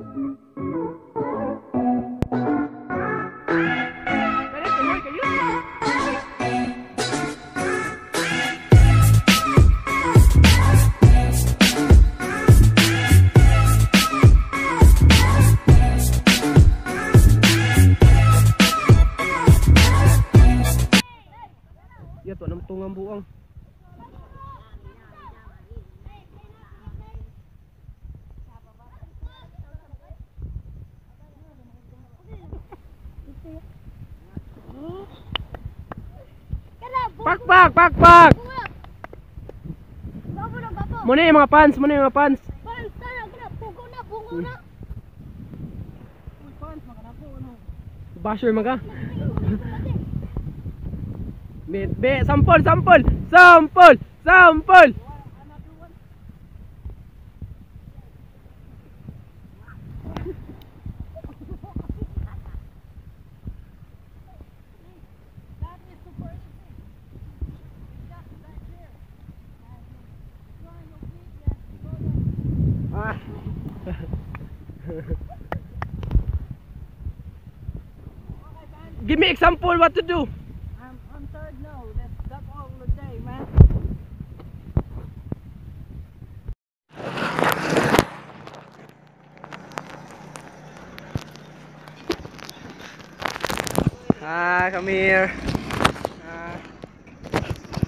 Ya to nang tungang buang. Pakpak, pakpak. Muna yung mga pants, muna yung mga pants. Pants na, pugo na, pugo na. Basher man ka. Be, be, sampol, sampol, sampol, sampol. Ah. Give me example what to do. I'm tired now. That's all the day, man. Ah, come here. Ah,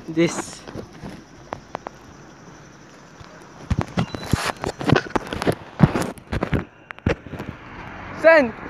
this. Send.